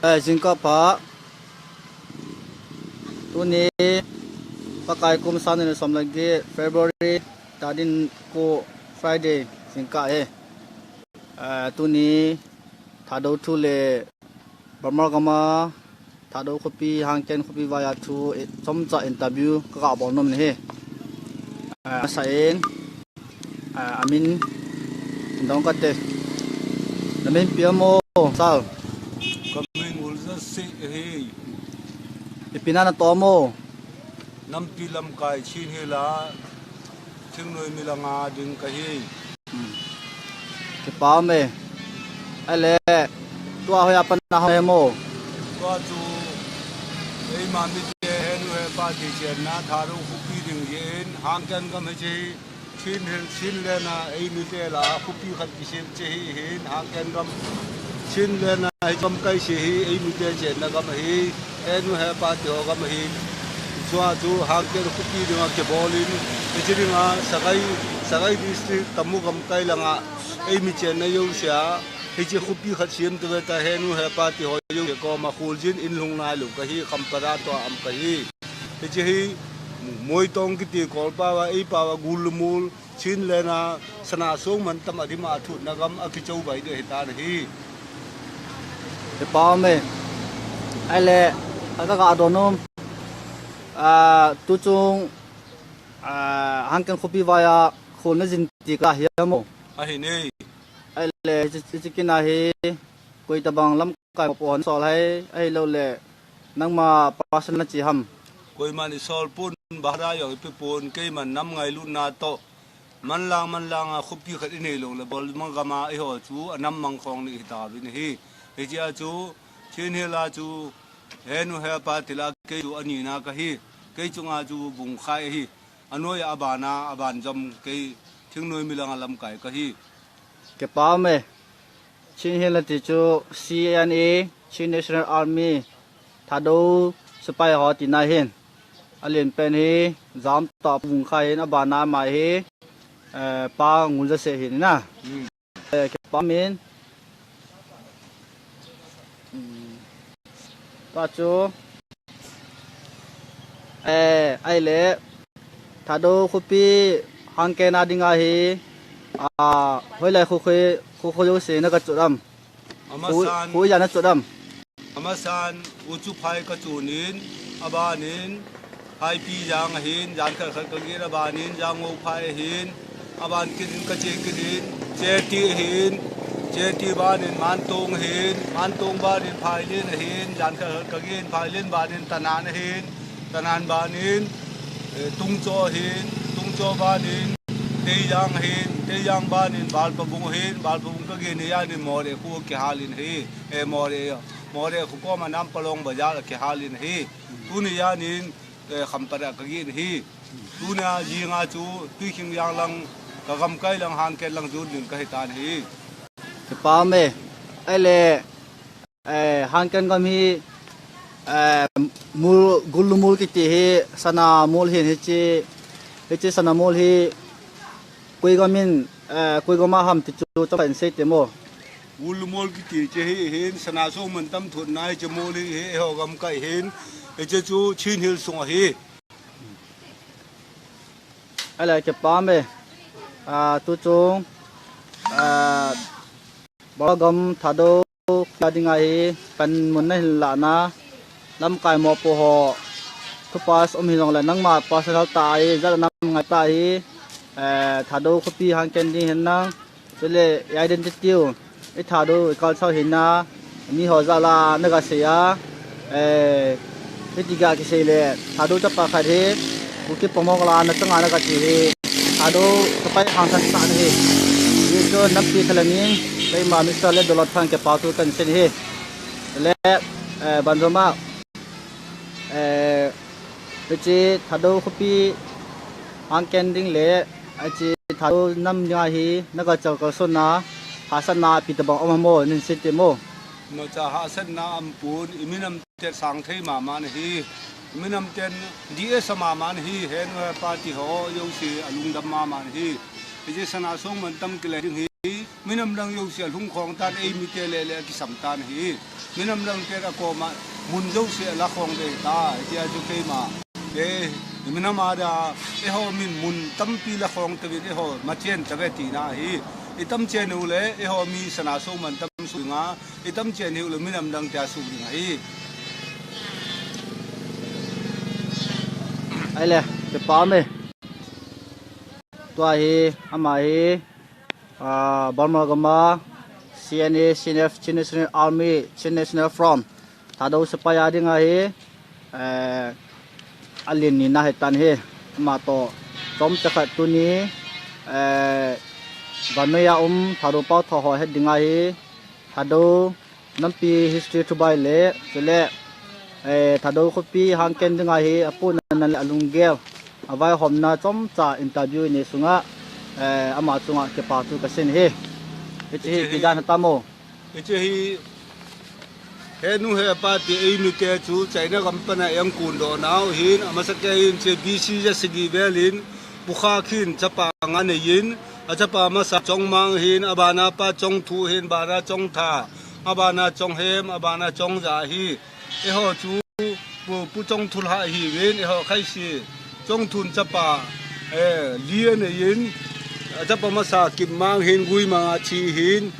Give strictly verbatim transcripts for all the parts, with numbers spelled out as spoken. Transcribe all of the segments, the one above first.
Eh, jingkah pha. Tuni Pakai kum sang ni le som le get February, tarik ko Friday jingkah ahi. Eh, tuni Thadou thu le Burma gam a Thadou khopi, Hangken khopi vai a thu, eh, chomcha interview ka ga bol nom ahi. Eh, masa in, eh, amin dong kate. Na min ipi ham o, sir? Ka min Ngulzaseh ahi. Ipi na na tomo? Nampi lamkai Chin Hill a, Thingnoi mi langa ding kahi. Hmm. Kipa ume. Ahile, tua hoiya pat na hung e mo? Tua chu, eima mite henu hepa ti chenna Thadou khopi ding jeh in, Hangken gam hiche hi, Chin Hill, Chinland a, ei mite lah a, khopi khat kisem che hi hin, Hangken gam, Chinland a, hi gam kai se hi, ei mite chenna gam ahi, henu hepa ti ho gam ahi. Chua chu Hangken khopi dinga kibol in, hiche dinga Sagaing, Sagaing District, Tamu gamkai langa, ei mi chenna jouse a, hiche khopi khat sem tave ta, henu hepa ti ho jouse koma kholjin in lhung nailou kahi, Khampat a tua um kahi. Hiche hi Moitong kiti Kolpao a, ei pao a Gul le Mul, Chinland a, Sana Songmantam a dima a thutna gam a kichou bai ding ahitan ahi. Kipa ume. Ahile, ka ga don nom. Ah, tuchung, ah, Hangken khopi vai a khol na jin ti ka hi mo? Ahi ne. Ahile, hiche, hiche kin a hi, koi tabang lamkai mopo hon sol ham, ahilou le, nangma personal na che ham? Koiman i sol pon, bahra jong i pe pon, keiman nam ngailutna toh. Manlang, manlang a khopi khat i nei lou le, Burma gam a eiho chu, a nam mang khong ni hi tauvin ahi. Hiche a chu, Chin Hill a chu, henu hepa ti lah a kei chu ani na kahi. Kei chunga chu Vungkhai ahi. Anoi a, abana, aban jom kei Thingnoi mi langa lamkai kahi. Kipa ume. Chin Hill a ti chu C N A, Chin National Army, Thadou sepai ho tina ahin. Alen pen hi, jam ta Vungkhai hin, abana ama hi, eh, Pa Ngulzaseh hin na. Hmm. Eh, kipa ume. Hmm. Tua chu, eh, ahile, Thadou khopi Hangken a dinga hi, ah, hoilai kho kho, kho kho jouse na ga chot am? Amasan, kho, kho ijat na chot am? Amasan, Uchuphai ka chon in, abanin, Phaipi jang ahin, jan khat khat ka gin, abanin, Jangou phai ahin, aban kit in ka che kit in, Cheti ahin, Cheti banin, Mantong ahin, Mantong banin, Phailen ahin, jan khat khat ka gin, Phailen banin, Tanan ahin, Tanan banin, eh, Tungcho ahin, Tungcho banin, Teijang ahin, Teijang banin, Balpabung ahin, Balpabung ka gin, janin Moreh kho kihal in ahi, eh, Moreh, Moreh kho koma Nampalong bazar a kihal in ahi. Tuni janin, eh, Khampat a ka gin ahi. Tuna jinga chu Tuikhing jang lang, ka gamkai lang, Hangken lang jon ding kahi tan ahi. Kipa ume. Ahile, eh, Hangken gam hi, eh, mol, Gul le Mol kiti hi, Sana mol hin hiche, hiche Sana mol hi, koi gam in, eh, koi gam a ham ti chu chomcha in sei temo? Gul le Mol kiti hiche hi hin, Sana Songmantam thutna hiche mol hi, hi eiho gamkai hin, hiche chu Chin Hill sung ahi. Ahile kipa ume, ah, tuchung, ah, Burma gam Thadou khopi a dinga hi, panmun na hin lahna, lamkai mopo ho, thupha um hijongle nangma personal tah a hi, jat a nam ngai tah a hi, eh, Thadou khopi Hangken ding hin nang, chule i identity u, i Thadou, i culture hina, miho jal a na ga sei a, eh, hiti ga kisei le, Thadou chapa khat hi, Kuki Pangmok la na changa na ga ti hi, Thadou sepai hangsan tah na hi. Hichu nampi thalheng in, keima Mister Letdolot Thang kipa thu kan sei hi. Le, eh, banjom a, eh, hiche Thadou khopi Hangken ding le, hiche Thadou nam dinga hi, na ga chal kalsonna, hahsatna ipi tabang um ham o, nei sei temo? Imacha hahsatna um pon, i minam ten sang thei mama na hi, i minam ten D S a mama na hi, henu hepa ti ho jouse a lungdam mama na hi. Hiche Sana Songmantam kile ding hi, minam dang jouse alhung khong tan, eimi te le le akisam tan ahi. Minam dang te akoma mun jouse ala khong ve ta, hitia chu keima. Eh, minam a dia, eiho min mun tampi la khong tavin eiho machen tave tina ahi. Itam chen u le, eiho mi sana so man tam su nga, itam chen u le minam dang te asuh ding ahi. Ai le, te pa me. Tua hi, ama hi, ah, Burma gam a C N A, C N F, Chin National Army, Chin National Front, Thadou sepai a ding ahi, eh, alen ni na hi tan hi, ama toh chomcha khat tuni, eh, vannoi a um Thadou pao tho ho het ding ahi, Thadou nampi history thubai le, chule, eh, Thadou khopi hangken ding ahi, apu nan le alunggel, avaihomna chomcha interview nei sunga, eh, ama chunga kipa thu kasei hi. Hiche hi, hiche hi, kidan tamo. Hiche hi, he nu he pa ti eimi te chu China gam pana eikon doh nau hin, amasa kei hin hiche B C ja sagi vel in, Pu Kha Khin chapa nga nei in, achapa masa Chongmang hin, abana pa Chongthu hin, bana Chongtha, abana Chonghem, abana Chongja hi. Eiho chu Pu, Pu Chongthulha ahiuvin, eiho Khaisi Chongthun chapa, eh, li anei in, achapa masa Kimmang hin Guimang a thi hin,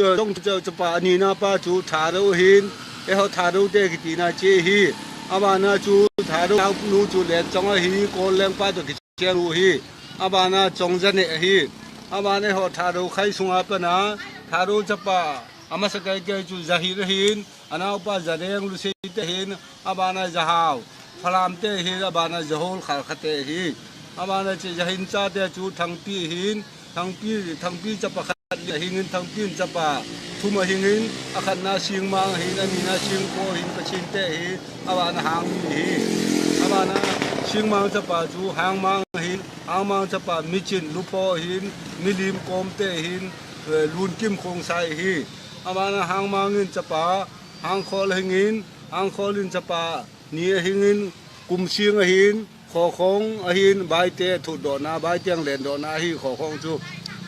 Chongthun cha, chapa anina pa chu Thadou hin, eiho Thadou te kitina hiche hi. Abana chu Thadou nu chu Lenchong ahi, Kolleng pa toh kicheng u ahi. Abana Chongjane ahi. Abana eiho Thadou khai sunga pana, Thadou chapa, amasa kei kei chu Jahin ahin, anaopa Jareng Lusei te hin, abana Jahao, Falam te hin, abana Jahol Khalkha te hi. Abana hiche Jahin chate chu Thangpi hin, Thangpi, Thangpi chapa khat ahingin, Thangpi in chapa thum ahingin, akhatna Singmang ahin, anina Singko ahin, Kachin te hi, abana Hangmi hi. Abana Singmang chapa chu Hangmang ahin, Hangmang chapa Michin, Lupho ahin, Milim Kom te ahin, eh, Lunkim Khongsai hi. Abana Hangmang in chapa Hangkhol ahingin, Hangkhol in chapa ni ahingin, Kumsing ahin, Khokhong ahin, Baite thutdohna, Baite ang lendohna ahi Khokhong chu.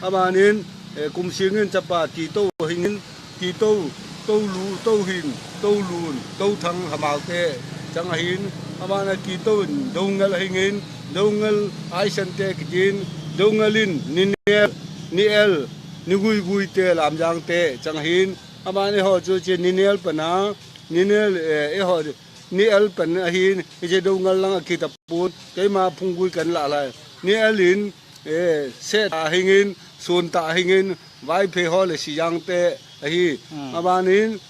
Abanin, eh, Kumsing in chapa Titou ahingin, Titou, Toulu, Touhin, Toulun, Touthang Hamaute chang ahin, abana Titou in Doungel ahingin, Doungel Aisante kitin, Doungel in Ninel, Niel, Niguigui te Lamjang te chang ahin, abana eiho chu hiche Ninel pana, Ninel, eh, eiho Niel pan ahin, hiche Doungel lang akitapon, keima Phunggui kan lah lai. Niel in, eh, Setha ahingin, Suntah ahingin, Vaiphei ho le Sijang te ahi. Hmm. Abanin,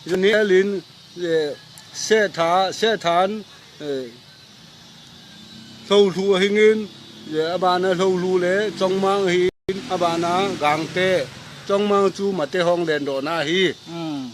Niel in, eh, Setha, Sethan, eh, Lhoulhu ahingin, eh, abana Lhoulhu le Chongmang ahin, abana Gangte, Chongmang chu Mate hong lendohna ahi. Hmm.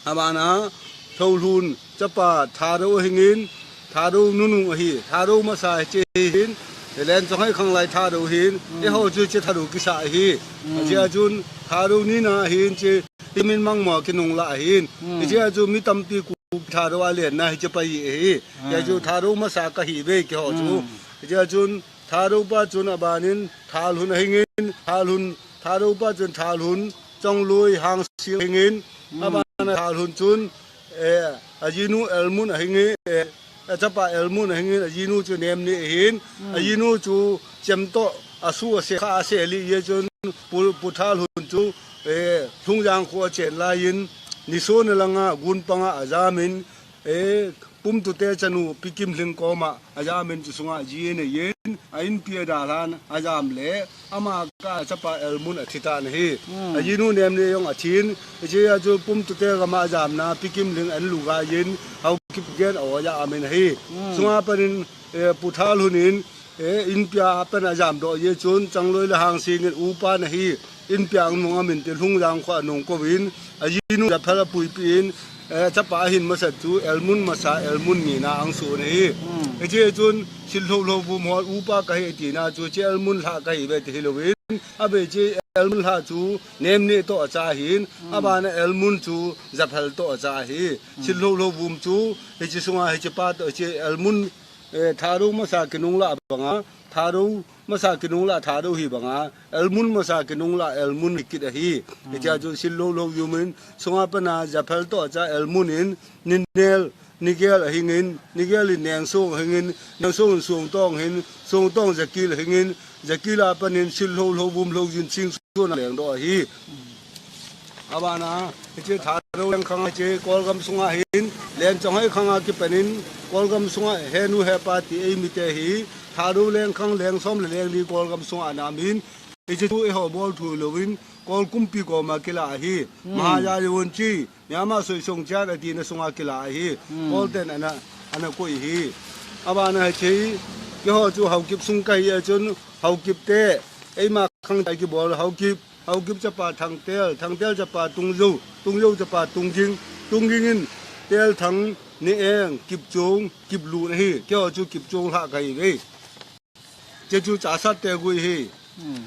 Abana, Lhoulhun chapa Thadou ahingin, Thadou nunung ahi, Thadou masa hiche hin, Lenchong hai khanglai Thadou hin, mm, eiho chu hiche Thadou kisa ahi. Mm. Hichea chun Thadou nina hin hiche, hiche min Mangmo kinung lah ahin. Mm. Hichea chu mi tampi Kuki Thadou a lenna hiche pa hi ahi. Mm. Hichea chu Thadou masa kahiuve keiho chu. Mm. Hichea chun Thadou pa chun abanin Thalhun ahingin, Thalhun, Thadou pa chun Thalhun, Chongloi Hangsil ahingin, hmm, abana Thalhun chun, eh, ajinu Elmun ahingin, eh, achapa Elmun ahingin, ajinu chu Nemni ahin, hmm, ajinu chu Chemtoh asu ase, kha ase li ye chun Pu, Pu Thalhun chu, eh, Lhungjang kho achen laiyin, Nisona langa gunpanga ajamin, eh, Pumtute chanu Pi Kimlhing koma ajamin chu sunga ji aneiyin, a inpi adalhan ajam le, ama kah a chapa Elmun athitan ahi. Hmm. Ajinu Nemni jong athin, hichea chu Pumtute gama ajamna Pi Kimlhing an lugaiyin, Haokip gen a ajamin ahi. Hmm. Sunga panin, eh, Pu Thalhun in, eh, inpia a pan ajamdoh ye chun, Changloi le Hangsing in upa nahi, inpia nung amin ti Lhungjang kho anung kouvin, ajinu Japhel apuipi in, eh, chapa ahin masat chu Elmun masa, Elmun nina angsun ahi. Hmm. Hiche chun, Silhlou Lhouvum hon upa kahi tina chu, hiche Elmun lha kahiuve ti hilouvin, abe hiche Elmun lha chu Nemni toh acha ahin, hmm, abana Elmun chu Japhel toh acha ahi. Hmm. Silhlou Lhouvum chu, hiche sunga hiche pa toh, hiche Elmun Eh, Thadou masa kinung lah banga, Thadou masa kinung lah Thadou hi banga, Elmun masa kinung lah Elmun hi kit ahi. Hmm. Hichea chu sil lou lou yumin, sunga pana Japhel toh cha Elmun in, Ninel, Nigel ahingin, Nigel in Nengsong ahingin, Nengsong in Songtong ahin, Songtong Jakil ahingin, Jakil a panin sil lou lou vum lou yin sing suan a lengdoh ahi. Abana, hiche Thadou lengkhang hiche Kolgam sunga hin, Lenchonghoi khanga kipanin, Kolgam sunga henu hepa ti eimite hi, Thadou lengkhang lengsom le lengli Kolgam sunga namin, hiche chu eiho bol thu louvin, Kol kumpi koma kila ahi. Hmm. Mahaya Yonchi, Myanmar Soisong Chiat atina sunga kila ahi. Hmm. Kolten ana, ana koi hi. Abana hiche, keiho chu Haokip sung kahi a chun, Haokip te, eima khangthah kibol Haokip, Haokip chapa Thangtel, Thangtel chapa Tungjou, Tungjou chapa Tungging, Tungging in Telthang, Nieng, Kipchong, Kiplun ahi, keiho chu Kipchong lhah kahiuve. Hiche chu Chahsat te gui ahi. Hmm.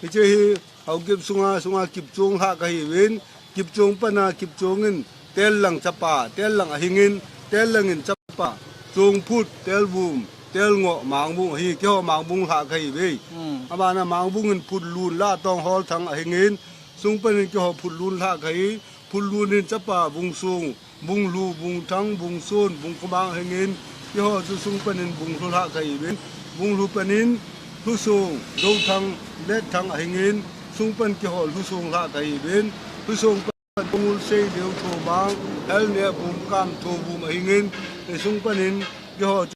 Hiche hi Haokip sunga, sunga Kipchong lhah kahiuvin, Kipchong pana Kipchong in Tellang chapa, Tellang ahingin, Tellang in chapa, Chongphut, Telvum, Telngoh, Mangbung ahi, keiho Mangbung lhah kahiuve. Hmm. Abana Mangbung in Phutlun, Lahtong, Holthang ahingin, sung panin keiho Phutlun lhah kahi, Phutlun in chapa Vungsung, Bunglhu, Bungthang, Bungson, Bungkhomang ahingin, keiho chu sung panin Bunglhu lhah kahiuvin, Bunglhu panin Lhusong, Douthang, Letthang ahingin, sung pan keiho Lhusong lhah kahiuvin, Lhusong pan Bungul, Seileu, Thomang, Helne, Bumkam, Thobum ahingin, sung panin keiho